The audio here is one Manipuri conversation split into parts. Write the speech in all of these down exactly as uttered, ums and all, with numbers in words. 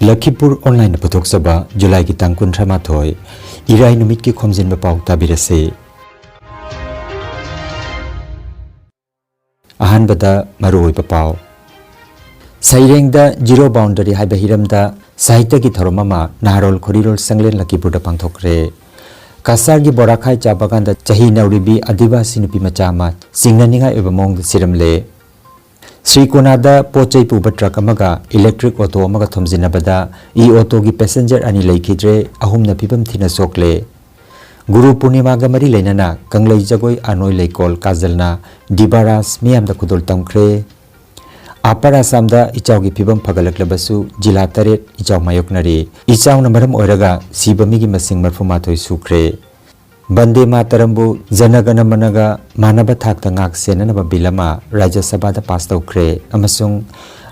ꯂꯈꯤꯄꯨꯔ ꯑꯣꯟꯂꯥꯏꯟꯅ ꯄꯨꯊꯣꯛꯆꯕ ꯖꯨꯂꯥꯏꯒꯤ ꯇꯥꯡ ꯀꯨꯟꯊ꯭ꯔꯥ ꯃꯥꯊꯣꯏ, ꯏꯔꯥꯏ ꯅꯨꯃꯤꯠꯀꯤ ꯈꯣꯝꯖꯤꯟꯕ ꯄꯥꯎ ꯇꯥꯕꯤꯔꯁꯤ꯫ ꯑꯍꯥꯟꯕꯗ ꯃꯔꯨꯑꯣꯏꯕ ꯄꯥꯎ꯫ ꯁꯩꯔꯦꯡꯗ ꯖꯤꯔꯣ ꯕꯥꯎꯟꯗꯔꯤ ꯍꯥꯏꯕ ꯍꯤꯔꯝꯗ ꯁꯥꯍꯤꯇ꯭ꯌꯒꯤ ꯊꯧꯔꯝ ꯑꯃ ꯅꯍꯥꯔꯣꯜ ꯈꯣꯔꯤꯔꯣꯜ ꯁꯪꯂꯦꯟ ꯂꯈꯤꯄꯨꯔꯗ ꯄꯥꯡꯊꯣꯛꯈ꯭ꯔꯦ꯫ ꯀꯁꯥꯔꯒꯤ ꯕꯣꯔꯥꯈꯥꯏ ꯆꯥ ꯕꯒꯥꯟꯗ ꯆꯍꯤ ꯅꯧꯔꯤꯕꯤ ꯑꯥꯗꯤꯕꯥꯁꯤ ꯅꯨꯄꯤ ꯃꯆꯥ ꯑꯃ ꯆꯤꯡꯅꯅꯤꯡꯉꯥꯏ ꯑꯣꯏꯕ ꯃꯑꯣꯡꯗ ꯁꯤꯔꯝꯂꯦ꯫ ꯁ꯭ꯔꯤ ꯀꯣꯅꯥꯗ ꯄꯣꯠ ꯆꯩ ꯄꯨꯕ ꯇ꯭ꯔꯛ ꯑꯃꯒ ꯏꯂꯦꯛꯇ꯭ꯔꯤꯛ ꯑꯣꯇꯣ ꯑꯃꯒ ꯊꯣꯝꯖꯤꯟꯅꯕꯗ ꯏ ꯑꯣꯇꯣꯒꯤ ꯄꯦꯁꯦꯟꯖꯔ ꯑꯅꯤ ꯂꯩꯈꯤꯗ꯭ꯔꯦ, ꯑꯍꯨꯝꯅ ꯐꯤꯕꯝ ꯊꯤꯅ ꯁꯣꯛꯂꯦ꯫ ꯒꯨꯔꯨ ꯄꯨꯔꯅꯤꯃꯥꯒ ꯃꯔꯤ ꯂꯩꯅꯅ ꯀꯪꯂꯩ ꯖꯒꯣꯏ ꯑꯥꯅꯣꯏ ꯂꯩꯀꯣꯜ ꯀꯥꯖꯜꯅ ꯗꯤꯕꯥꯔꯥꯖ ꯃꯤꯌꯥꯝꯗ ꯈꯨꯗꯣꯜ ꯇꯝꯈ꯭ꯔꯦ꯫ ꯑꯄꯔ ꯑꯁꯥꯝꯗ ꯏꯆꯥꯎꯒꯤ ꯐꯤꯕꯝ ꯐꯒꯠꯂꯛꯂꯕꯁꯨ ꯖꯤꯂꯥ ꯇꯔꯦꯠ ꯏꯆꯥꯎ ꯃꯥꯌꯣꯛꯅꯔꯤ꯫ ꯏꯆꯥꯎꯅ ꯃꯔꯝ ꯑꯣꯏꯔꯒ ꯁꯤꯕ ꯃꯤꯒꯤ ꯃꯁꯤꯡ ꯃꯔꯤꯐꯨ ꯃꯥꯊꯣꯏ ꯁꯨꯈ꯭ꯔꯦ꯫ ꯕꯟꯗꯦ ꯃꯥꯇꯔꯝꯕꯨ ꯖꯅꯒꯅ ꯃꯅꯒ ꯃꯥꯟꯅꯕ ꯊꯥꯛꯇ ꯉꯥꯛ ꯁꯦꯟꯅꯅꯕ ꯕꯤꯜ ꯑꯃ ꯔꯥꯖ꯭ꯌ ꯁꯚꯥꯗ ꯄꯥꯁ ꯇꯧꯈ꯭ꯔꯦ ꯑꯃꯁꯨꯡ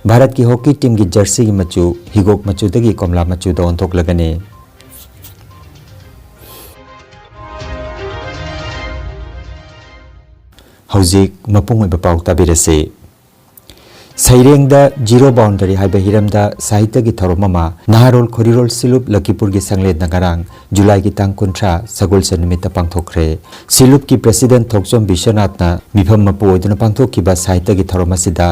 ꯚꯥꯔꯠꯀꯤ ꯍꯣꯀꯤ ꯇꯤꯝꯒꯤ ꯖꯔꯁꯤꯒꯤ ꯃꯆꯨ ꯍꯤꯒꯣꯛ ꯃꯆꯨꯗꯒꯤ ꯀꯣꯝꯂꯥ ꯃꯆꯨꯗ ꯑꯣꯟꯊꯣꯛꯂꯒꯅꯤ꯫ ꯍꯧꯖꯤꯛ ꯃꯄꯨꯡ ꯑꯣꯏꯕ ꯄꯥꯎ ꯇꯥꯕꯤꯔꯁꯤ꯫ ꯁꯩꯔꯦꯡꯗ ꯖꯤꯔꯣ ꯕꯥꯎꯟꯗꯔꯤ ꯍꯥꯏꯕ ꯍꯤꯔꯝꯗ ꯁꯥꯍꯤꯇ꯭ꯌꯒꯤ ꯊꯧꯔꯝ ꯑꯃ ꯅꯍꯥꯔꯣꯜ ꯈꯣꯔꯤꯔꯣꯜ ꯁꯤꯂꯨꯞ ꯂꯈꯤꯄꯨꯔꯒꯤ ꯁꯪꯂꯦꯟꯗ ꯉꯔꯥꯡ ꯖꯨꯂꯥꯏꯒꯤ ꯇꯥꯡ ꯀꯨꯟꯊ꯭ꯔꯥ ꯁꯒꯣꯜꯁꯦꯟ ꯅꯨꯃꯤꯠꯇ ꯄꯥꯡꯊꯣꯛꯈ꯭ꯔꯦ꯫ ꯁꯤꯂꯨꯞꯀꯤ ꯄ꯭ꯔꯦꯁꯤꯗꯦꯟꯠ ꯊꯣꯛꯆꯣꯝ ꯕꯤꯁ꯭ꯋꯅꯥꯊꯅ ꯃꯤꯐꯝ ꯃꯄꯨ ꯑꯣꯏꯗꯨꯅ ꯄꯥꯡꯊꯣꯛꯈꯤꯕ ꯁꯥꯍꯤꯇ꯭ꯌꯒꯤ ꯊꯧꯔꯝ ꯑꯁꯤꯗ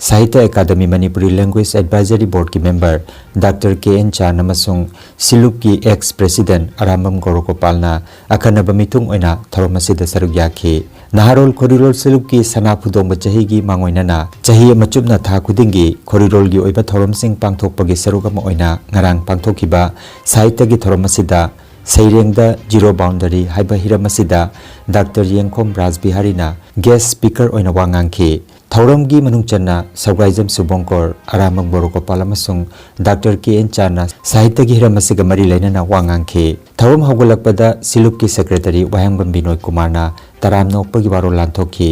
ꯁꯥꯍꯤꯇ꯭ꯌ ꯑꯦꯀꯥꯗꯃꯤ ꯃꯅꯤꯄꯨꯔꯤ ꯂꯦꯡꯒ꯭ꯋꯦꯖ ꯑꯦꯗꯚꯥꯏꯖꯔꯤ ꯕꯣꯔꯗꯀꯤ member doctor K N Chan ꯑꯃꯁꯨꯡ ꯁꯤꯂꯨꯞꯀꯤ ꯑꯦꯛꯁ ꯄ꯭ꯔꯦꯁꯤꯗꯦꯟꯠ ꯑꯔꯥꯝꯕꯝ ꯒꯣꯔꯣꯒꯣꯄꯥꯜꯅ ꯑꯈꯟꯅꯕ ꯃꯤꯊꯨꯡ ꯑꯣꯏꯅ ꯊꯧꯔꯝ ꯑꯁꯤꯗ ꯁꯔꯨꯛ ꯌꯥꯈꯤ꯫ ꯅꯍꯥꯔꯣꯜ ꯈꯣꯔꯤꯔꯣꯜ ꯁꯤꯂꯨꯞꯀꯤ ꯁꯅꯥ ꯐꯨꯗꯣꯡꯕ ꯆꯍꯤꯒꯤ ꯃꯥꯡꯑꯣꯏꯅꯅ ꯆꯍꯤ ꯑꯃ ꯆꯨꯞꯅ ꯊꯥ ꯈꯨꯗꯤꯡꯒꯤ ꯈꯣꯔꯤꯔꯣꯜꯒꯤ ꯑꯣꯏꯕ ꯊꯧꯔꯝꯁꯤꯡ ꯄꯥꯡꯊꯣꯛꯄꯒꯤ ꯁꯔꯨꯛ ꯑꯃ ꯑꯣꯏꯅ ꯉꯔꯥꯡ ꯄꯥꯡꯊꯣꯛꯈꯤꯕ ꯁꯥꯍꯤꯇ꯭ꯌꯒꯤ ꯊꯧꯔꯝ ꯑꯁꯤꯗ ꯁꯩꯔꯦꯡꯗ ꯖꯤꯔꯣ ꯕꯥꯎꯟꯗꯔꯤ ꯍꯥꯏꯕ ꯍꯤꯔꯝ ꯑꯁꯤꯗ ꯗꯥꯛꯇꯔ ꯌꯦꯡꯈꯣꯝ ꯔꯥꯖꯕꯤꯍꯥꯔꯤꯅ ꯒꯦꯁ꯭ꯠ ꯁ꯭ꯄꯤꯀꯔ ꯑꯣꯏꯅ ꯋꯥ ꯉꯥꯡꯈꯤ꯫ ꯊꯧꯔꯝꯒꯤ ꯃꯅꯨꯡ ꯆꯟꯅ ꯁꯧꯒ꯭ꯔꯥꯏꯖꯝ ꯁꯨꯕꯣꯡꯀꯣꯔ, ꯑꯔꯥꯝꯕꯝ ꯕꯣꯔꯣꯒꯣꯄꯥꯜ ꯑꯃꯁꯨꯡ ꯗꯥꯛꯇꯔ ꯀꯦ ꯑꯦꯟ ꯆꯥꯟꯅ ꯁꯥꯍꯤꯇ꯭ꯌꯒꯤ ꯍꯤꯔꯝ ꯑꯁꯤꯒ ꯃꯔꯤ ꯂꯩꯅꯅ ꯋꯥ ꯉꯥꯡꯈꯤ꯫ ꯊꯧꯔꯝ ꯍꯧꯒꯠꯂꯛꯄꯗ ꯁꯤꯂꯨꯞꯀꯤ ꯁꯦꯀ꯭ꯔꯦꯇꯔꯤ ꯋꯥꯍꯦꯡꯕꯝ ꯕꯤꯅꯣꯏ ꯀꯨꯃꯥꯔꯅ ꯇꯔꯥꯝꯅ ꯑꯣꯛꯄꯒꯤ ꯋꯥꯔꯣꯜ ꯂꯥꯟꯊꯣꯛꯈꯤ꯫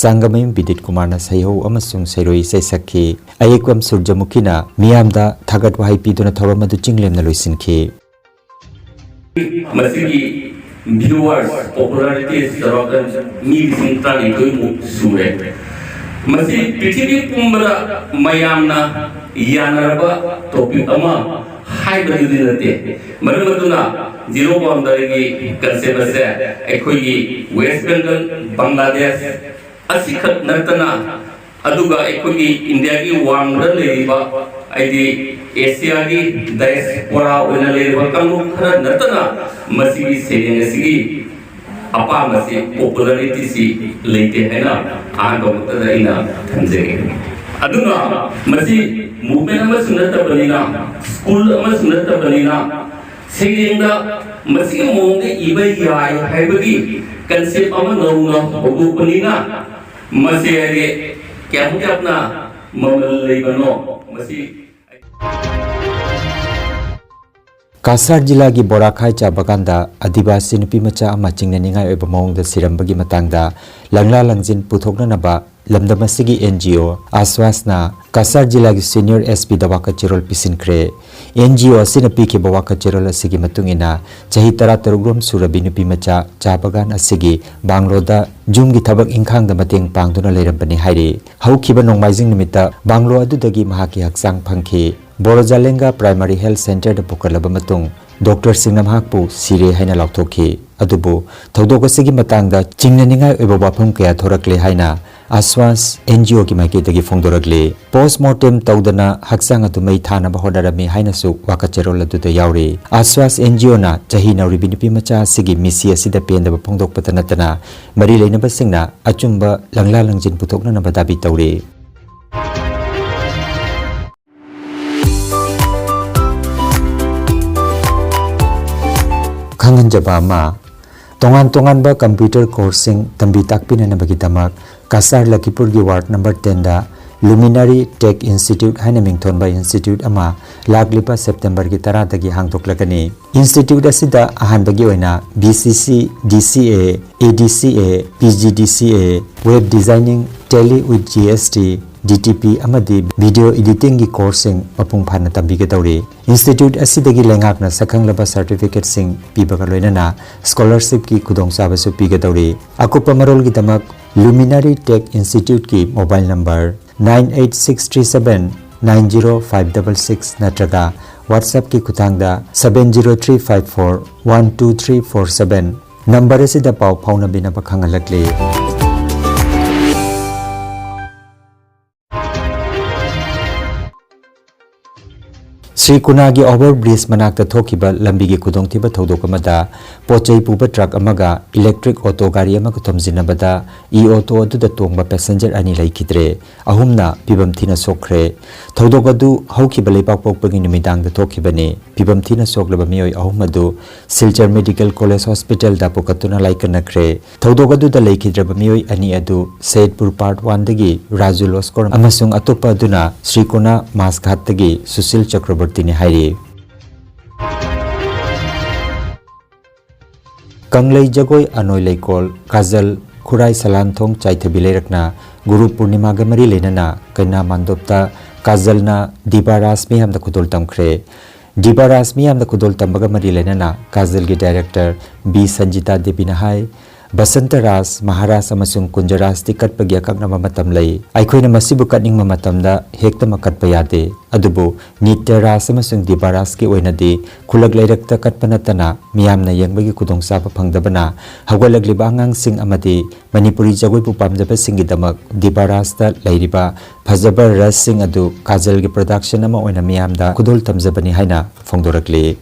ꯆꯥꯡꯒꯃꯌꯨꯝ ꯕꯤꯗꯤꯠ ꯀꯨꯃꯥꯔꯅ ꯁꯩꯍꯧ ꯑꯃꯁꯨꯡ ꯁꯩꯔꯣꯏ ꯏꯁꯩ ꯁꯛꯈꯤ꯫ ꯑꯌꯦꯛꯄꯝ ꯁꯨꯔꯖꯃꯨꯈꯤꯅ ꯃꯤꯌꯥꯝꯗ ꯊꯥꯒꯠ ꯋꯥꯍꯩ ꯄꯤꯗꯨꯅ ꯊꯧꯔꯝ ꯑꯗꯨ ꯆꯤꯡꯂꯦꯝꯅ ꯂꯣꯏꯁꯤꯟꯈꯤ꯫ ꯃꯁꯤꯒꯤ viewers popularity ꯆꯥꯎꯔꯥꯛꯅ ꯃꯤ ꯂꯤꯁꯤꯡ ꯇꯔꯥꯅꯤꯊꯣꯏꯃꯨꯛ ꯁꯨꯔꯦ꯫ ꯃꯁꯤ ꯄ꯭ꯔꯤꯊꯤꯕꯤ ꯄꯨꯝꯕꯗ ꯃꯌꯥꯝꯅ ꯌꯥꯅꯔꯕ ꯇꯣꯄꯤꯛ ꯑꯃ ꯍꯥꯏꯕꯗꯨꯗꯤ ꯅꯠꯇꯦ꯫ ꯃꯔꯝ ꯑꯗꯨꯅ ꯖꯤꯔꯣ ꯕꯥꯎꯟꯗꯔꯤꯒꯤ ꯀꯟꯁꯦꯞ ꯑꯁꯦ ꯑꯩꯈꯣꯏꯒꯤ ꯋꯦꯁ ꯕꯦꯡꯒꯜ, ꯕꯪꯒ꯭ꯂꯥꯗꯦꯁ ꯑꯁꯤꯈꯛ ꯅꯠꯇꯅ, ꯑꯗꯨꯒ ꯑꯩꯈꯣꯏꯒꯤ ꯏꯟꯗꯤꯌꯥꯒꯤ ꯋꯥꯡꯃꯗ ꯂꯩꯔꯤꯕ, ꯍꯥꯏꯗꯤ ꯑꯦꯁꯤꯌꯥꯒꯤ ꯗꯥꯏꯁꯄꯣꯔꯥ ꯑꯣꯏꯅ ꯂꯩꯔꯤꯕ ꯀꯥꯡꯂꯨꯞ ꯈꯔ ꯅꯠꯇꯅ ꯃꯁꯤꯒꯤ ꯁꯩꯔꯦꯡ ꯑꯁꯤꯒꯤ ꯑꯄꯥꯝꯕꯁꯤ, ꯄꯣꯄꯨꯂꯔꯤꯇꯤꯁꯤ ꯂꯩꯇꯦ ꯍꯥꯏꯅ ꯑꯍꯥꯟꯕ ꯃꯛꯇꯗ ꯑꯩꯅ ꯊꯝꯖꯒꯦ꯫ ꯑꯗꯨꯅ ꯃꯁꯤ ꯃꯨꯚꯃꯦꯟ ꯑꯃꯁꯨ ꯅꯠꯇꯕꯅꯤꯅ, ꯁ꯭ꯀꯨꯜ ꯑꯃꯁꯨ ꯅꯠꯇꯕꯅꯤꯅ, ꯁꯩꯔꯦꯡꯗ ꯃꯁꯤꯒꯤ ꯃꯑꯣꯡꯗ ꯏꯕ ꯌꯥꯏ ꯍꯥꯏꯕꯒꯤ ꯀꯟꯁꯦꯞ ꯑꯃ ꯅꯧꯅ ꯍꯧꯗꯣꯛꯄꯅꯤꯅ, ꯃꯁꯤ ꯍꯥꯏꯗꯤ ꯀꯌꯥꯃꯨꯛ ꯌꯥꯝꯅ ꯃꯃꯜ ꯂꯩꯕꯅꯣ ꯃꯁꯤ꯫ ꯀꯥꯁꯥꯔ ꯖꯤꯂꯥꯒꯤ ꯕꯣꯔꯥꯈꯥꯏ ꯆꯥ ꯕꯒꯥꯟꯗ ꯑꯗꯤꯕꯥꯁꯤ ꯅꯨꯄꯤ ꯃꯆꯥ ꯑꯃ ꯆꯤꯡꯅꯅꯤꯡꯉꯥꯏ ꯑꯣꯏꯕ ꯃꯑꯣꯡꯗ ꯁꯤꯔꯝꯕꯒꯤ ꯃꯇꯥꯡꯗ ꯂꯪꯂꯥ ꯂꯪꯖꯤꯟ ꯄꯨꯊꯣꯛꯅꯅꯕ ꯂꯝꯗꯝ ꯑꯁꯤꯒꯤ ꯑꯦꯟ ꯖꯤ ꯑꯣ ꯑꯥꯁ꯭ꯋꯥꯁꯅ ꯀꯥꯁꯥꯔ ꯖꯤꯂꯥꯒꯤ ꯁꯤꯅꯤꯌꯔ ꯑꯦꯁ ꯄꯤꯗ ꯋꯥꯀꯠ ꯆꯦꯔꯣꯜ ꯄꯤꯁꯤꯟꯈ꯭ꯔꯦ꯫ ꯑꯦꯟ ꯖꯤ ꯑꯣ ꯑꯁꯤꯅ ꯄꯤꯈꯤꯕ ꯋꯥꯀꯠ ꯆꯦꯔꯣꯜ ꯑꯁꯤꯒꯤ ꯃꯇꯨꯡ ꯏꯟꯅ, ꯆꯍꯤ ꯇꯔꯥꯇꯔꯨꯛ ꯔꯣꯝ ꯁꯨꯔꯕꯤ ꯅꯨꯄꯤ ꯃꯆꯥ ꯆꯥ ꯕꯒꯥꯟ ꯑꯁꯤꯒꯤ ꯕꯥꯡꯂꯣꯗ ꯌꯨꯝꯒꯤ ꯊꯕꯛ ꯏꯪꯈꯥꯡꯗ ꯃꯇꯦꯡ ꯄꯥꯡꯗꯨꯅ ꯂꯩꯔꯝꯕꯅꯤ ꯍꯥꯏꯔꯤ꯫ ꯍꯧꯈꯤꯕ ꯅꯣꯡꯃꯥꯏꯖꯤꯡ ꯅꯨꯃꯤꯠꯇ ꯕꯥꯡꯂꯣ ꯑꯗꯨꯗꯒꯤ ꯃꯍꯥꯛꯀꯤ ꯍꯛꯆꯥꯡ ꯐꯪꯈꯤ꯫ ꯕꯣꯔꯣꯖꯥꯂꯦꯡꯒ ꯄ꯭ꯔꯥꯏꯃꯥꯔꯤ ꯍꯦꯜꯊ ꯁꯦꯟꯇꯔꯗ ꯄꯨꯈꯠꯂꯕ ꯃꯇꯨꯡ, ꯗꯣꯛꯇꯔꯁꯤꯡꯅ ꯃꯍꯥꯛꯄꯨ ꯁꯤꯔꯦ ꯍꯥꯏꯅ ꯂꯥꯎꯊꯣꯛꯈꯤ꯫ ꯑꯗꯨꯕꯨ ꯊꯧꯗꯣꯛ ꯑꯁꯤꯒꯤ ꯃꯇꯥꯡꯗ ꯆꯤꯡꯅꯅꯤꯡꯉꯥꯏ ꯑꯣꯏꯕ ꯋꯥꯐꯝ ꯀꯌꯥ ꯊꯣꯔꯛꯂꯦ ꯍꯥꯏꯅ ꯑꯥꯁ꯭ꯋꯥꯁ ꯑꯦꯟ ꯖꯤ ꯑꯣꯒꯤ ꯃꯥꯏꯀꯩꯗꯒꯤ ꯐꯣꯡꯗꯣꯔꯛꯂꯤ꯫ ꯄꯣꯁꯃꯣꯔꯇꯦꯝ ꯇꯧꯗꯅ ꯍꯛꯆꯥꯡ ꯑꯗꯨ ꯃꯩ ꯊꯥꯅꯕ ꯍꯣꯠꯅꯔꯝꯃꯤ ꯍꯥꯏꯅꯁꯨ ꯋꯥꯀꯠ ꯆꯦꯔꯣꯜ ꯑꯗꯨꯗ ꯌꯥꯎꯔꯤ꯫ ꯑꯥꯁ꯭ꯋꯥꯁ ꯑꯦꯟ ꯖꯤ ꯑꯣꯅ ꯆꯍꯤ ꯅꯧꯔꯤꯕꯤ ꯅꯨꯄꯤ ꯃꯆꯥ ꯑꯁꯤꯒꯤ ꯃꯤꯁꯤ ꯑꯁꯤꯗ ꯄꯦꯟꯗꯕ ꯐꯣꯡꯗꯣꯛꯄꯇ ꯅꯠꯇꯅ, ꯃꯔꯤ ꯂꯩꯅꯕꯁꯤꯡꯅ ꯑꯆꯨꯝꯕ ꯂꯪꯂꯥ ꯂꯪꯖꯤꯟ ꯄꯨꯊꯣꯛꯅꯅꯕ ꯗꯥꯕꯤ ꯇꯧꯔꯤ꯫ ꯈꯪꯍꯟꯖꯕ ꯑꯃ, ꯇꯣꯉꯥꯟ ꯇꯣꯉꯥꯟꯕ ꯀꯝꯄ꯭ꯌꯨꯇꯔ ꯀꯣꯔꯁꯁꯤꯡ ꯇꯝꯕꯤ ꯇꯥꯛꯄꯤꯅꯅꯕꯒꯤꯗꯃꯛ ꯀꯁꯥꯔ ꯂꯈꯤꯄꯨꯔꯒꯤ ꯋꯥꯔꯗ ꯅꯝꯕꯔ ꯇꯦꯟꯗ ꯂꯨꯃꯤꯅꯔꯤ ꯇꯦꯛ ꯏꯟꯁꯇꯤꯇ꯭ꯌꯨꯠ ꯍꯥꯏꯅ ꯃꯤꯡꯊꯣꯟꯕ ꯏꯟꯁꯇꯤꯇ꯭ꯌꯨꯠ ꯑꯃ ꯂꯥꯛꯂꯤꯕ ꯁꯦꯞꯇꯦꯝꯕꯔꯒꯤ ꯇꯔꯥꯗꯒꯤ ꯍꯥꯡꯗꯣꯛꯂꯒꯅꯤ꯫ ꯏꯟꯁꯇꯤꯇ꯭ꯌꯨꯠ ꯑꯁꯤꯗ ꯑꯍꯥꯟꯕꯒꯤ ꯑꯣꯏꯅ ꯕꯤ ꯁꯤ ꯁꯤ, ꯗꯤ C A, A D C A, P G D C A, web designing, Tally with G S T, D T P ꯑꯃꯗꯤ ꯚꯤꯗꯤꯑꯣ ꯏꯗꯤꯇꯤꯡꯒꯤ ꯀꯣꯔꯁꯁꯤꯡ ꯃꯄꯨꯡ ꯐꯥꯅ ꯇꯝꯕꯤꯒꯗꯧꯔꯤ꯫ ꯏꯟꯁꯇꯤꯇ꯭ꯌꯨꯠ ꯑꯁꯤꯗꯒꯤ ꯂꯩꯉꯥꯛꯅ ꯁꯛꯈꯪꯂꯕ ꯁꯔꯇꯤꯐꯤꯀꯦꯠꯁꯤꯡ ꯄꯤꯕꯒ ꯂꯣꯏꯅꯅ ꯁ꯭ꯀꯣꯂꯔꯁꯤꯞꯀꯤ ꯈꯨꯗꯣꯡꯆꯥꯕꯁꯨ ꯄꯤꯒꯗꯧꯔꯤ꯫ ꯑꯀꯨꯞꯄ ꯃꯔꯣꯜꯒꯤꯗꯃꯛ ꯂꯨꯃꯤꯅꯔꯤ ꯇꯦꯛ ꯏꯟꯁꯇꯤꯇ꯭ꯌꯨꯠꯀꯤ mobile number nine eight six three seven nine zero five double six ꯅꯠꯇ꯭ꯔꯒ WhatsAppꯀꯤ ꯈꯨꯠꯊꯥꯡꯗ seven zero three five four one two three four seven number ꯑꯁꯤꯗ ꯄꯥꯎ ꯐꯥꯎꯅꯕꯤꯅꯕ ꯈꯪꯍꯜꯂꯛꯂꯤ꯫ ꯁ꯭ꯔꯤ ꯀꯨꯅꯥꯒꯤ ꯑꯣꯚꯔ ꯕ꯭ꯔꯤꯖ ꯃꯅꯥꯛꯇ ꯊꯣꯛꯈꯤꯕ ꯂꯝꯕꯤꯒꯤ ꯈꯨꯗꯣꯡꯊꯤꯕ ꯊꯧꯗꯣꯛ ꯑꯃꯗ ꯄꯣꯠ ꯆꯩ ꯄꯨꯕ ꯇ꯭ꯔꯛ ꯑꯃꯒ ꯏꯂꯦꯛꯇ꯭ꯔꯤꯛ ꯑꯣꯇꯣ ꯒꯥꯔꯤ ꯑꯃꯒ ꯊꯣꯝꯖꯤꯟꯅꯕꯗ ꯏ ꯑꯣꯇꯣ ꯑꯗꯨꯗ ꯇꯣꯡꯕ ꯄꯦꯁꯦꯟꯖꯔ ꯑꯅꯤ ꯂꯩꯈꯤꯗ꯭ꯔꯦ, ꯑꯍꯨꯝꯅ ꯐꯤꯕꯝ ꯊꯤꯅ ꯁꯣꯛꯈ꯭ꯔꯦ꯫ ꯊꯧꯗꯣꯛ ꯑꯗꯨ ꯍꯧꯈꯤꯕ ꯂꯩꯕꯥꯛꯄꯣꯛꯄꯒꯤ ꯅꯨꯃꯤꯗꯥꯡꯗ ꯊꯣꯛꯈꯤꯕꯅꯤ꯫ ꯐꯤꯕꯝ ꯊꯤꯅ ꯁꯣꯛꯂꯕ ꯃꯤꯑꯣꯏ ꯑꯍꯨꯝ ꯑꯗꯨ ꯁꯤꯜꯆꯔ ꯃꯦꯗꯤꯀꯦꯜ ꯀꯣꯂꯦꯖ ꯍꯣꯁꯄꯤꯇꯥꯜꯗ ꯄꯨꯈꯠꯇꯨꯅ ꯂꯥꯏꯀꯠꯅꯈ꯭ꯔꯦ꯫ ꯊꯧꯗꯣꯛ ꯑꯗꯨꯗ ꯂꯩꯈꯤꯗ꯭ꯔꯕ ꯃꯤꯑꯣꯏ ꯑꯅꯤ ꯑꯗꯨ ꯁꯩꯗꯄꯨꯔ ꯄꯥꯔꯠ ꯋꯥꯟꯗꯒꯤ ꯔꯥꯖꯨ ꯂꯣꯁꯀꯣꯔ ꯑꯃꯁꯨꯡ ꯑꯇꯣꯞꯄ ꯑꯗꯨꯅ ꯁ꯭ꯔꯤ ꯀꯣꯅꯥ ꯃꯥꯁ ꯘꯥꯠꯇꯒꯤ ꯁꯨꯁꯤꯜ ꯆꯀ꯭ꯔꯕꯔꯇꯤꯅꯤ ꯍꯥꯏꯔꯤ꯫ ꯀꯪꯂꯩ ꯖꯒꯣꯏ ꯑꯅꯣꯏ ꯂꯩꯀꯣꯜ ꯀꯥꯖꯜ ꯈꯨꯔꯥꯏ ꯁꯂꯥꯟꯊꯣꯡ ꯆꯥꯏꯊꯕꯤ ꯂꯩꯔꯛꯅ ꯒꯨꯔꯨ ꯄꯨꯔꯅꯤꯃꯥꯒ ꯃꯔꯤ ꯂꯩꯅꯅ ꯀꯩꯅꯥ ꯃꯥꯟꯗꯣꯞꯇ ꯀꯥꯖꯜꯅ ꯗꯤꯕꯥ ꯔꯥꯁ ꯃꯤꯌꯥꯝꯗ ꯈꯨꯗꯣꯜ ꯇꯝꯈ꯭ꯔꯦ꯫ ꯗꯤꯕꯥ ꯔꯥꯁ ꯃꯤꯌꯥꯝꯗ ꯈꯨꯗꯣꯜ ꯇꯝꯕꯒ ꯃꯔꯤ ꯂꯩꯅꯅ ꯀꯥꯖꯜꯒꯤ ꯗꯥꯏꯔꯦꯛꯇꯔ ꯕꯤ ꯁꯟꯖꯤꯇꯥ ꯗꯦꯕꯤꯅ ꯍꯥꯏ, ꯕꯁꯟꯇ ꯔꯥꯁ, ꯃꯍꯥꯔꯥꯁ ꯑꯃꯁꯨꯡ ꯀꯨꯟꯖ ꯔꯥꯁꯇꯤ ꯀꯠꯄꯒꯤ ꯑꯀꯛꯅꯕ ꯃꯇꯝ ꯂꯩ꯫ ꯑꯩꯈꯣꯏꯅ ꯃꯁꯤꯕꯨ ꯀꯠꯅꯤꯡꯕ ꯃꯇꯝꯗ ꯍꯦꯛꯇꯃꯛ ꯀꯠꯄ ꯌꯥꯗꯦ꯫ ꯑꯗꯨꯕꯨ ꯅꯤꯇ꯭ꯌ ꯔꯥꯁ ꯑꯃꯁꯨꯡ ꯗꯤꯕꯥ ꯔꯥꯁꯀꯤ ꯑꯣꯏꯅꯗꯤ ꯈꯨꯜꯂꯛ ꯂꯩꯔꯛꯇ ꯀꯠꯄ ꯅꯠꯇꯅ ꯃꯤꯌꯥꯝꯅ ꯌꯦꯡꯕꯒꯤ ꯈꯨꯗꯣꯡꯆꯥꯕ ꯐꯪꯗꯕꯅ ꯍꯧꯒꯠꯂꯛꯂꯤꯕ ꯑꯉꯥꯡꯁꯤꯡ ꯑꯃꯗꯤ ꯃꯅꯤꯄꯨꯔꯤ ꯖꯒꯣꯏꯕꯨ ꯄꯥꯝꯖꯕꯁꯤꯡꯒꯤꯗꯃꯛ ꯗꯤꯕꯥ ꯔꯥꯁꯇ ꯂꯩꯔꯤꯕ ꯐꯖꯕ ꯔꯁꯁꯤꯡ ꯑꯗꯨ ꯀꯥꯖꯜꯒꯤ ꯄ꯭ꯔꯗꯛꯁꯟ ꯑꯃ ꯑꯣꯏꯅ ꯃꯤꯌꯥꯝꯗ ꯈꯨꯗꯣꯜ ꯇꯝꯖꯕꯅꯤ ꯍꯥꯏꯅ ꯐꯣꯡꯗꯣꯔꯛꯂꯤ꯫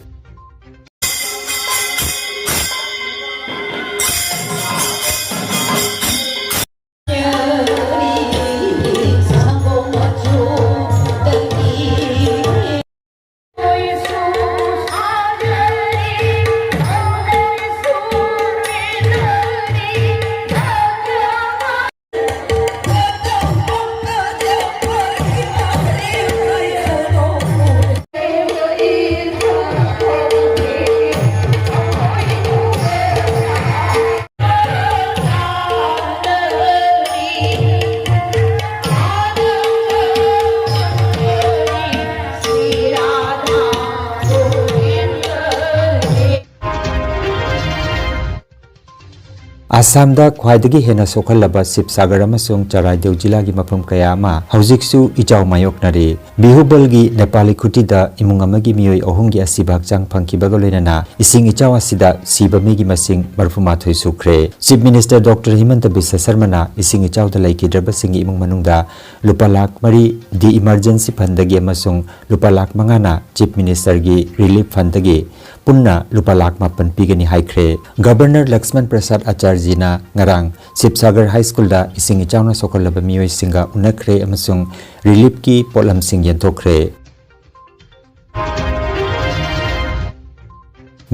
ꯑꯁꯥꯝꯗ ꯈ꯭ꯋꯥꯏꯗꯒꯤ ꯍꯦꯟꯅ ꯁꯣꯛꯍꯜꯂꯕ ꯁꯤꯕꯁꯥꯒꯔ ꯑꯃꯁꯨꯡ ꯆꯔꯥꯏꯗꯦꯎ ꯖꯤꯂꯥꯒꯤ ꯃꯐꯝ ꯀꯌꯥ ꯑꯃ ꯍꯧꯖꯤꯛꯁꯨ ꯏꯆꯥꯎ ꯃꯥꯌꯣꯛꯅꯔꯤ꯫ ꯕꯤꯍꯨꯕꯜꯒꯤ ꯅꯦꯄꯥꯂꯤ ꯈꯨꯇꯤꯗ ꯏꯃꯨꯡ ꯑꯃꯒꯤ ꯃꯤꯑꯣꯏ ꯑꯍꯨꯝꯒꯤ ꯑꯁꯤꯕ ꯍꯛꯆꯥꯡ ꯐꯪꯈꯤꯕꯒ ꯂꯣꯏꯅꯅ ꯏꯁꯤꯡ ꯏꯆꯥꯎ ꯑꯁꯤꯗ ꯁꯤꯕ ꯃꯤꯒꯤ ꯃꯁꯤꯡ ꯃꯔꯤꯐꯨ ꯃꯥꯊꯣꯏ ꯁꯨꯈ꯭ꯔꯦ꯫ ꯆꯤꯐ ꯃꯤꯅꯤꯁꯇꯔ ꯗꯣꯛꯇꯔ ꯍꯤꯃꯟꯇ ꯕꯤꯁ꯭ꯋ ꯁꯔꯃꯅ ꯏꯁꯤꯡ ꯏꯆꯥꯎꯗ ꯂꯩꯈꯤꯗ꯭ꯔꯕꯁꯤꯡꯒꯤ ꯏꯃꯨꯡ ꯃꯅꯨꯡꯗ ꯂꯨꯄꯥ ꯂꯥꯈ ꯃꯔꯤ ꯗꯤ ꯏꯃꯔꯖꯦꯟꯁꯤ ꯐꯟꯗꯒꯤ ꯑꯃꯁꯨꯡ ꯂꯨꯄꯥ ꯂꯥꯈ ꯃꯉꯥꯅ ꯆꯤꯐ ꯃꯤꯅꯤꯁꯇꯔꯒꯤ ꯔꯤꯂꯤꯐ ꯐꯟꯗꯒꯤ ꯄꯨꯟꯅ ꯂꯨꯄꯥ ꯂꯥꯈ ꯃꯥꯄꯟ ꯄꯤꯒꯅꯤ ꯍꯥꯏꯈ꯭ꯔꯦ꯫ ꯒꯕꯔꯅꯔ ꯂꯛꯁꯃꯟ ꯄ꯭ꯔꯁꯥꯗ ꯑꯆꯥꯔꯖꯤꯅ ꯉꯔꯥꯡ ꯁꯤꯕꯁꯥꯒꯔ ꯍꯥꯏ ꯁ꯭ꯀꯨꯜꯗ ꯏꯁꯤꯡ ꯏꯆꯥꯎꯅ ꯁꯣꯛꯍꯜꯂꯕ ꯃꯤꯑꯣꯏꯁꯤꯡꯒ ꯎꯅꯈ꯭ꯔꯦ ꯑꯃꯁꯨꯡ ꯔꯤꯂꯤꯐꯀꯤ ꯄꯣꯠꯂꯝꯁꯤꯡ ꯌꯦꯟꯊꯣꯛꯈ꯭ꯔꯦ꯫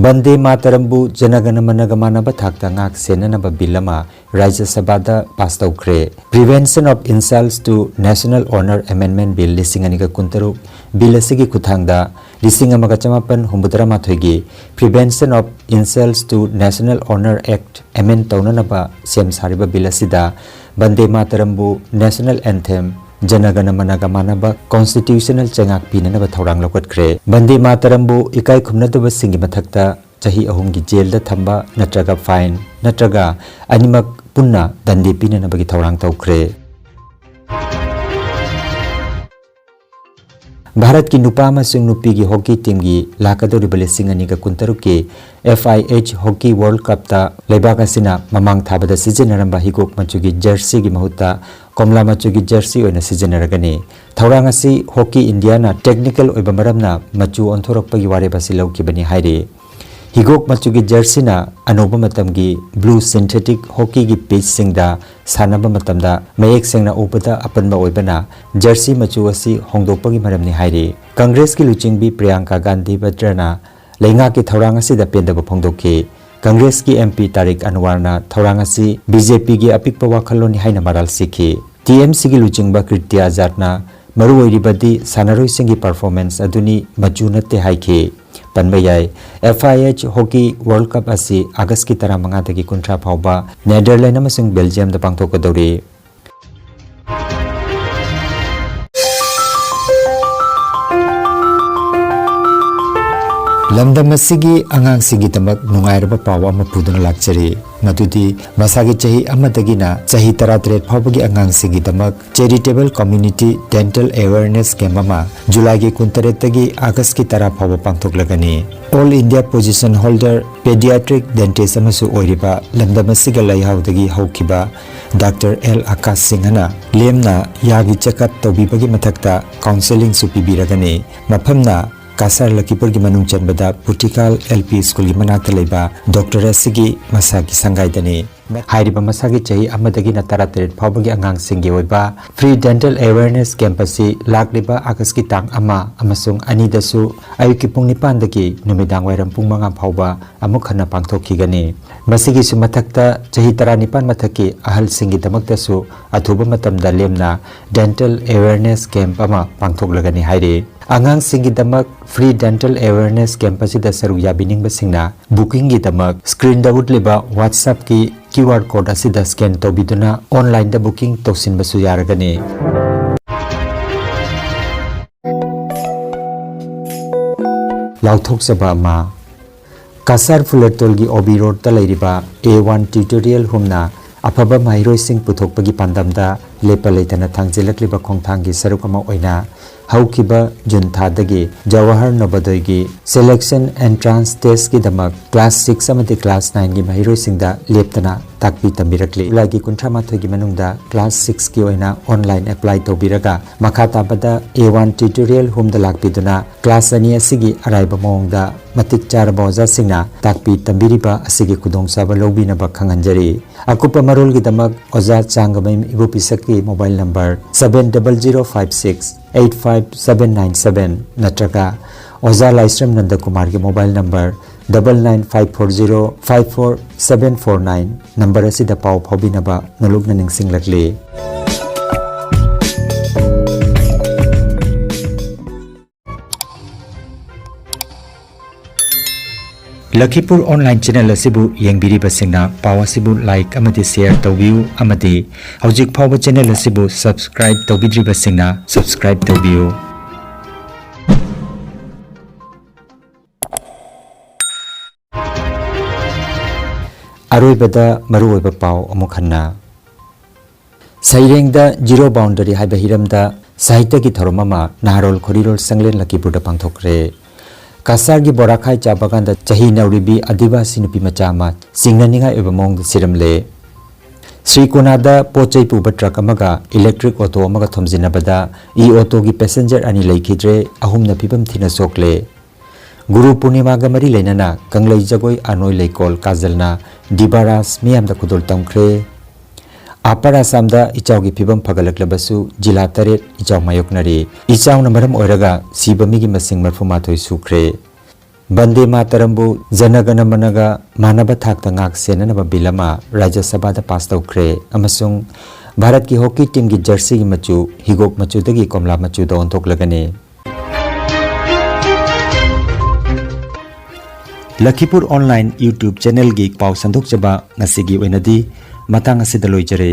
ꯕꯟꯗꯦ ꯃꯥꯇꯔꯝꯕꯨ ꯖꯅꯒꯅ ꯃꯅꯒ ꯃꯥꯟꯅꯕ ꯊꯥꯛꯇ ꯉꯥꯛ ꯁꯦꯟꯅꯅꯕ ꯕꯤꯜ ꯑꯃ ꯔꯥꯖ꯭ꯌ ꯁꯚꯥꯗ ꯄꯥꯁ ꯇꯧꯈ꯭ꯔꯦ꯫ Prevention of Insults to National Honour Amendment Bill ꯂꯤꯁꯤꯡ ꯑꯅꯤꯒ ꯀꯨꯟꯇꯔꯨꯛ ꯕꯤꯜ ꯑꯁꯤꯒꯤ ꯈꯨꯠꯊꯥꯡꯗ ꯂꯤꯁꯤꯡ ꯑꯃꯒ ꯆꯃꯥꯄꯟ ꯍꯨꯝꯐꯨꯇꯔꯥ ꯃꯥꯊꯣꯏꯒꯤ Prevention of Insults to National Honour Act amend ꯇꯧꯅꯅꯕ ꯁꯦꯝ ꯁꯥꯔꯤꯕ ꯕꯤꯜ ꯑꯁꯤꯗ ꯕꯟꯗꯦ ꯃꯥꯇꯔꯝꯕꯨ ꯅꯦꯁꯅꯦꯜ ꯑꯦꯟꯊꯦꯝ, ꯖꯅꯒꯅ ꯃꯅꯒ ꯃꯥꯟꯅꯕ ꯀꯣꯟꯁꯇꯤꯇ꯭ꯌꯨꯁꯅꯦꯜ ꯆꯩꯉꯥꯛ ꯄꯤꯅꯅꯕ ꯊꯧꯔꯥꯡ ꯂꯧꯈꯠꯈ꯭ꯔꯦ꯫ ꯕꯟꯗꯦ ꯃꯥꯇꯔꯝꯕꯨ ꯏꯀꯥꯏ ꯈꯨꯝꯅꯗꯕꯁꯤꯡꯒꯤ ꯃꯊꯛꯇ ꯆꯍꯤ ꯑꯍꯨꯝꯒꯤ ꯖꯦꯜꯗ ꯊꯝꯕ ꯅꯠꯇ꯭ꯔꯒ ꯐꯥꯏꯟ ꯅꯠꯇ꯭ꯔꯒ ꯑꯅꯤꯃꯛ ꯄꯨꯟꯅ ꯗꯟꯗꯤ ꯄꯤꯅꯅꯕꯒꯤ ꯊꯧꯔꯥꯡ ꯇꯧꯈ꯭ꯔꯦ꯫ ꯚꯥꯔꯠꯀꯤ ꯅꯨꯄꯥ ꯑꯃꯁꯨꯡ ꯅꯨꯄꯤꯒꯤ ꯍꯣꯀꯤ ꯇꯤꯝꯒꯤ ꯂꯥꯛꯀꯗꯧꯔꯤꯕ ꯂꯤꯁꯤꯡ ꯑꯅꯤꯒ ꯀꯨꯟꯇꯔꯨꯛꯀꯤ F I H Hockey World Cupꯇ ꯂꯩꯕꯥꯛ ꯑꯁꯤꯅ ꯃꯃꯥꯡ ꯊꯥꯕꯗ ꯁꯤꯖꯤꯟꯅꯔꯝꯕ ꯍꯤꯒꯣꯛ ꯃꯆꯨꯒꯤ ꯖꯔꯁꯤꯒꯤ ꯃꯍꯨꯠꯇ ꯀꯣꯝꯂꯥ ꯃꯆꯨꯒꯤ ꯖꯔꯁꯤ ꯑꯣꯏꯅ ꯁꯤꯖꯤꯟꯅꯔꯒꯅꯤ꯫ ꯊꯧꯔꯥꯡ ꯑꯁꯤ ꯍꯣꯀꯤ ꯏꯟꯗꯤꯌꯥꯅ ꯇꯦꯛꯅꯤꯀꯦꯜ ꯑꯣꯏꯕ ꯃꯔꯝꯅ ꯃꯆꯨ ꯑꯣꯟꯊꯣꯔꯛꯄꯒꯤ ꯋꯥꯔꯦꯞ ꯑꯁꯤ ꯂꯧꯈꯤꯕꯅꯤ ꯍꯥꯏꯔꯤ꯫ ꯍꯤꯒꯣꯛ ꯃꯆꯨꯒꯤ ꯖꯔꯁꯤꯅ ꯑꯅꯧꯕ ꯃꯇꯝꯒꯤ ꯕ꯭ꯂꯨ ꯁꯤꯟꯊꯦꯇꯤꯛ ꯍꯣꯀꯤꯒꯤ ꯄꯤꯆꯁꯤꯡꯗ ꯁꯥꯟꯅꯕ ꯃꯇꯝꯗ ꯃꯌꯦꯛ ꯁꯦꯡꯅ ꯎꯕꯗ ꯑꯄꯟꯕ ꯑꯣꯏꯕꯅ ꯖꯔꯁꯤ ꯃꯆꯨ ꯑꯁꯤ ꯍꯣꯡꯗꯣꯛꯄꯒꯤ ꯃꯔꯝꯅꯤ ꯍꯥꯏꯔꯤ꯫ ꯀꯪꯒ꯭ꯔꯦꯁꯀꯤ ꯂꯨꯆꯤꯡꯕꯤ ꯄ꯭ꯔꯤꯌꯥꯡꯀꯥ ꯒꯥꯟꯙꯤ ꯚꯗ꯭ꯔꯅ ꯂꯩꯉꯥꯛꯀꯤ ꯊꯧꯔꯥꯡ ꯑꯁꯤꯗ ꯄꯦꯟꯗꯕ ꯐꯣꯡꯗꯣꯛꯈꯤ꯫ ꯀꯪꯒ꯭ꯔꯦꯁꯀꯤ M P ꯇꯥꯔꯤꯛ ꯑꯟꯋꯥꯔꯅ ꯊꯧꯔꯥꯡ ꯑꯁꯤ B J Pꯒꯤ ꯑꯄꯤꯛꯄ ꯋꯥꯈꯜꯂꯣꯟꯅꯤ ꯍꯥꯏꯅ ꯃꯔꯥꯜ ꯁꯤꯈꯤ꯫ T M Cꯒꯤ ꯂꯨꯆꯤꯡꯕ ꯀꯤꯔꯇꯤ ꯑꯖꯥꯗꯅ ꯃꯔꯨꯑꯣꯏꯔꯤꯕꯗꯤ ꯁꯥꯟꯅꯔꯣꯏꯁꯤꯡꯒꯤ performance ꯑꯗꯨꯅꯤ, ꯃꯆꯨ ꯅꯠꯇꯦ ꯍꯥꯏꯈꯤ꯫ ꯄꯟꯕ ꯌꯥꯏ, F I H Hockey World Cup ꯑꯁꯤ ꯑꯥꯒꯁꯀꯤ ꯇꯔꯥꯃꯉꯥꯗꯒꯤ ꯀꯨꯟꯊ꯭ꯔꯥ ꯐꯥꯎꯕ ꯅꯦꯗꯔꯂꯦꯟ ꯑꯃꯁꯨꯡ ꯕꯦꯜꯖꯤꯌꯝꯗ ꯄꯥꯡꯊꯣꯛꯀꯗꯧꯔꯤ꯫ ꯂꯝꯗꯝ ꯑꯁꯤꯒꯤ ꯑꯉꯥꯡꯁꯤꯡꯒꯤꯗꯃꯛ ꯅꯨꯡꯉꯥꯏꯔꯕ ꯄꯥꯎ ꯑꯃ ꯄꯨꯗꯨꯅ ꯂꯥꯛꯆꯔꯤ꯫ ꯃꯗꯨꯗꯤ ꯃꯁꯥꯒꯤ ꯆꯍꯤ ꯑꯃꯗꯒꯤꯅ ꯆꯍꯤ ꯇꯔꯥꯇꯔꯦꯠ ꯐꯥꯎꯕꯒꯤ ꯑꯉꯥꯡꯁꯤꯡꯒꯤꯗꯃꯛ Charitable Community Dental Awareness Camp ꯑꯃ ꯖꯨꯂꯥꯏꯒꯤ ꯀꯨꯟꯇꯔꯦꯠꯇꯒꯤ ꯑꯥꯒꯁꯀꯤ ꯇꯔꯥ ꯐꯥꯎꯕ ꯄꯥꯡꯊꯣꯛꯂꯒꯅꯤ꯫ All India position holder pediatric dentist ꯑꯃꯁꯨ ꯑꯣꯏꯔꯤꯕ ꯂꯝꯗꯝ ꯑꯁꯤꯒ ꯂꯩꯍꯥꯎꯗꯒꯤ ꯍꯧꯈꯤꯕ ꯗꯥꯛꯇꯔ ꯑꯦꯜ ꯑꯀꯥꯁ ꯁꯤꯡꯍꯅ ꯂꯦꯝꯅ ꯌꯥꯒꯤ check up ꯇꯧꯕꯤꯕꯒꯤ ꯃꯊꯛꯇ counselling ꯁꯨ ꯄꯤꯕꯤꯔꯒꯅꯤ꯫ ꯃꯐꯝꯅ ꯀꯁꯥꯔ ꯂꯈꯤꯄꯨꯔꯒꯤ ꯃꯅꯨꯡ ꯆꯟꯕꯗ ꯄꯨꯇꯤꯀꯥꯜ L P school ꯒꯤ ꯃꯅꯥꯛꯇ ꯂꯩꯕ ꯗꯣꯛꯇꯔ ꯑꯁꯤꯒꯤ ꯃꯁꯥꯒꯤ ꯁꯪꯒꯥꯏꯗꯅꯤ꯫ ꯍꯥꯏꯔꯤꯕ ꯃꯁꯥꯒꯤ ꯆꯍꯤ ꯑꯃꯗꯒꯤꯅ ꯇꯔꯥꯇꯔꯦꯠ ꯐꯥꯎꯕꯒꯤ ꯑꯉꯥꯡꯁꯤꯡꯒꯤ ꯑꯣꯏꯕ free dental awareness camp ꯑꯁꯤ ꯂꯥꯛꯂꯤꯕ ꯑꯥꯒꯁꯀꯤ ꯇꯥꯡ ꯑꯃ ꯑꯃꯁꯨꯡ ꯑꯅꯤꯗꯁꯨ ꯑꯌꯨꯛꯀꯤ ꯄꯨꯡ ꯅꯤꯄꯥꯟꯗꯒꯤ ꯅꯨꯃꯤꯗꯥꯡ ꯋꯥꯏꯔꯝ ꯄꯨꯡ ꯃꯉꯥ ꯐꯥꯎꯕ ꯑꯃꯨꯛ ꯍꯟꯅ ꯄꯥꯡꯊꯣꯛꯈꯤꯒꯅꯤ꯫ ꯃꯁꯤꯒꯤꯁꯨ ꯃꯊꯛꯇ ꯆꯍꯤ ꯇꯔꯥꯅꯤꯄꯥꯟ ꯃꯊꯛꯀꯤ ꯑꯍꯜꯁꯤꯡꯒꯤꯗꯃꯛꯇꯁꯨ ꯑꯊꯨꯕ ꯃꯇꯝꯗ ꯂꯦꯝꯅ dental awareness camp ꯑꯃ ꯄꯥꯡꯊꯣꯛꯂꯒꯅꯤ ꯍꯥꯏꯔꯤ꯫ ꯑꯉꯥꯡꯁꯤꯡꯒꯤꯗꯃꯛ free dental awareness camp ꯑꯁꯤꯗ ꯁꯔꯨꯛ ꯌꯥꯕꯤꯅꯤꯡꯕꯁꯤꯡꯅ booking ꯒꯤꯗꯃꯛ screen ꯗ ꯎꯠꯂꯤꯕ WhatsApp ꯀꯤ QR code ꯑꯁꯤꯗ scan ꯇꯧꯕꯤꯗꯨꯅ online ꯗ booking ꯇꯧꯁꯤꯟꯕꯁꯨ ꯌꯥꯔꯒꯅꯤ꯫ ꯂꯥꯎꯊꯣꯛꯆꯕ ꯑꯃ, ꯀꯁꯥꯔ ꯐꯨꯂꯔꯇꯣꯜꯒꯤ O B road ꯇ ꯂꯩꯔꯤꯕ A one Tutorial Home ꯅ ꯑꯐꯕ ꯃꯍꯩꯔꯣꯏꯁꯤꯡ ꯄꯨꯊꯣꯛꯄꯒꯤ ꯄꯥꯟꯗꯝꯗ ꯂꯦꯞꯄ ꯂꯩꯇꯅ ꯊꯥꯡꯖꯤꯜꯂꯛꯂꯤꯕ ꯈꯣꯡꯊꯥꯡꯒꯤ ꯁꯔꯨꯛ ꯑꯃ ꯑꯣꯏꯅ ꯍꯧꯈꯤꯕ ꯖꯨꯟ ꯊꯥꯗꯒꯤ ꯖꯋꯥꯍꯔ ꯅꯕꯣꯗꯌꯒꯤ selection entrance test ꯀꯤꯗꯃꯛ class six ꯑꯃꯗꯤ class nine ꯒꯤ ꯃꯍꯩꯔꯣꯏꯁꯤꯡꯗ ꯂꯦꯞꯇꯅ ꯇꯥꯛꯄꯤ ꯇꯝꯕꯤꯔꯛꯂꯤ꯫ ꯖꯨꯂꯥꯏꯒꯤ ꯀꯨꯟꯊ꯭ꯔꯥ ꯃꯥꯊꯣꯏꯒꯤ ꯃꯅꯨꯡꯗ class six ꯀꯤ ꯑꯣꯏꯅ online apply ꯇꯧꯕꯤꯔꯒ ꯃꯈꯥ ꯇꯥꯕꯗ A one Tutorial Home the ꯂꯥꯛꯄꯤꯗꯨꯅ class ꯑꯅꯤ ꯑꯁꯤꯒꯤ ꯑꯔꯥꯏꯕ ꯃꯑꯣꯡꯗ ꯃꯇꯤꯛ ꯆꯥꯔꯕ ꯑꯣꯖꯥꯁꯤꯡꯅ ꯇꯥꯛꯄꯤ ꯇꯝꯕꯤꯔꯤꯕ ꯑꯁꯤꯒꯤ ꯈꯨꯗꯣꯡꯆꯥꯕ ꯂꯧꯕꯤꯅꯕ ꯈꯪꯍꯟꯖꯔꯤ꯫ ꯑꯀꯨꯞꯄ ꯃꯔꯣꯜꯒꯤꯗꯃꯛ ꯑꯣꯖꯥ ꯆꯥꯡꯒꯃꯌꯨꯝ ꯏꯕꯣꯄꯤꯁꯛꯀꯤ mobile number seven double zero five six eight five seven nine seven ꯅꯠꯇ꯭ꯔꯒ ꯑꯣꯖꯥ ꯂꯥꯏꯁ꯭ꯔꯝ ꯅꯟꯗꯀꯨꯃꯥꯔꯒꯤ mobile number double nine five four zero five four seven four nine number ꯑꯁꯤꯗ ꯄꯥꯎ ꯐꯥꯎꯕꯤꯅꯕ ꯅꯣꯂꯨꯛꯅ ꯅꯤꯡꯁꯤꯡꯂꯛꯂꯤ꯫ ꯂꯈꯤꯄꯨꯔ online channel ꯑꯁꯤꯕꯨ ꯌꯦꯡꯕꯤꯔꯤꯕꯁꯤꯡꯅ ꯄꯥꯎ ꯑꯁꯤꯕꯨ like ꯑꯃꯗꯤ share ꯇꯧꯕꯤꯌꯨ ꯑꯃꯗꯤ ꯍꯧꯖꯤꯛ ꯐꯥꯎꯕ channel ꯑꯁꯤꯕꯨ subscribe ꯇꯧꯕꯤꯗ꯭ꯔꯤꯕꯁꯤꯡꯅ subscribe ꯇꯧꯕꯤꯌꯨ꯫ ꯑꯔꯣꯏꯕꯗ ꯃꯔꯨꯑꯣꯏꯕ ꯄꯥꯎ ꯑꯃꯨꯛ ꯍꯟꯅ꯫ ꯁꯩꯔꯦꯡꯗ Zero Boundary ꯍꯥꯏꯕ ꯍꯤꯔꯝꯗ ꯁꯥꯍꯤꯇ꯭ꯌꯒꯤ ꯊꯧꯔꯝ ꯑꯃ ꯅꯍꯥꯔꯣꯜ ꯈꯣꯔꯤꯔꯣꯜ ꯁꯪꯂꯦꯟ ꯂꯈꯤꯄꯨꯔꯗ ꯄꯥꯡꯊꯣꯛꯈ꯭ꯔꯦ꯫ ꯀꯁꯥꯔꯒꯤ ꯕꯣꯔꯥꯈꯥꯏ ꯆꯥ ꯕꯒꯥꯟꯗ ꯆꯍꯤ ꯅꯧꯔꯤꯕꯤ ꯑꯥꯗꯤꯕꯥꯁꯤ ꯅꯨꯄꯤ ꯃꯆꯥ ꯑꯃ ꯆꯤꯡꯅꯅꯤꯡꯉꯥꯏ ꯑꯣꯏꯕ ꯃꯑꯣꯡꯗ ꯁꯤꯔꯝꯂꯦ꯫ ꯁ꯭ꯔꯤ ꯀꯣꯅꯥꯗ ꯄꯣꯠ ꯆꯩ ꯄꯨꯕ ꯇ꯭ꯔꯛ ꯑꯃꯒ ꯏꯂꯦꯛꯇ꯭ꯔꯤꯛ ꯑꯣꯇꯣ ꯑꯃꯒ ꯊꯣꯝꯖꯤꯟꯅꯕꯗ ꯏ ꯑꯣꯇꯣꯒꯤ ꯄꯦꯁꯦꯟꯖꯔ ꯑꯅꯤ ꯂꯩꯈꯤꯗ꯭ꯔꯦ, ꯑꯍꯨꯝꯅ ꯐꯤꯕꯝ ꯊꯤꯅ ꯁꯣꯛꯂꯦ꯫ ꯒꯨꯔꯨ ꯄꯨꯔꯅꯤꯃꯥꯒ ꯃꯔꯤ ꯂꯩꯅꯅ ꯀꯪꯂꯩ ꯖꯒꯣꯏ ꯑꯥꯅꯣꯏ ꯂꯩꯀꯣꯜ ꯀꯥꯖꯜꯅ ꯗꯤꯕꯥꯔꯥꯖ ꯃꯤꯌꯥꯝꯗ ꯈꯨꯗꯣꯜ ꯇꯝꯈ꯭ꯔꯦ꯫ ꯑꯄꯔ ꯑꯁꯥꯝꯗ ꯏꯆꯥꯎꯒꯤ ꯐꯤꯕꯝ ꯐꯒꯠꯂꯛꯂꯕꯁꯨ ꯖꯤꯂꯥ ꯇꯔꯦꯠ ꯏꯆꯥꯎ ꯃꯥꯌꯣꯛꯅꯔꯤ꯫ ꯏꯆꯥꯎꯅ ꯃꯔꯝ ꯑꯣꯏꯔꯒ ꯁꯤꯕ ꯃꯤꯒꯤ ꯃꯁꯤꯡ ꯃꯔꯤꯐꯨ ꯃꯥꯊꯣꯏ ꯁꯨꯈ꯭ꯔꯦ꯫ ꯕꯟꯗꯦ ꯃꯥꯇꯔꯝꯕꯨ ꯖꯅꯒꯅ ꯃꯅꯒ ꯃꯥꯟꯅꯕ ꯊꯥꯛꯇ ꯉꯥꯛ ꯁꯦꯟꯅꯅꯕ ꯕꯤꯜ ꯑꯃ ꯔꯥꯖ꯭ꯌ ꯁꯚꯥꯗ ꯄꯥꯁ ꯇꯧꯈ꯭ꯔꯦ ꯑꯃꯁꯨꯡ ꯚꯥꯔꯠꯀꯤ ꯍꯣꯀꯤ ꯇꯤꯝꯒꯤ ꯖꯔꯁꯤꯒꯤ ꯃꯆꯨ ꯍꯤꯒꯣꯛ ꯃꯆꯨꯗꯒꯤ ꯀꯣꯝꯂꯥ ꯃꯆꯨꯗ ꯑꯣꯟꯊꯣꯛꯂꯒꯅꯤ꯫ ꯂꯈꯤꯄꯨꯔ ꯑꯣꯟꯂꯥꯏꯟ YouTube ꯆꯦꯅꯦꯜꯒꯤ ꯄꯥꯎ ꯁꯟꯗꯣꯛꯆꯕ ꯉꯁꯤꯒꯤ ꯑꯣꯏꯅꯗꯤ ꯃꯇꯥꯡ ꯑꯁꯤꯗ ꯂꯣꯏꯖꯔꯦ꯫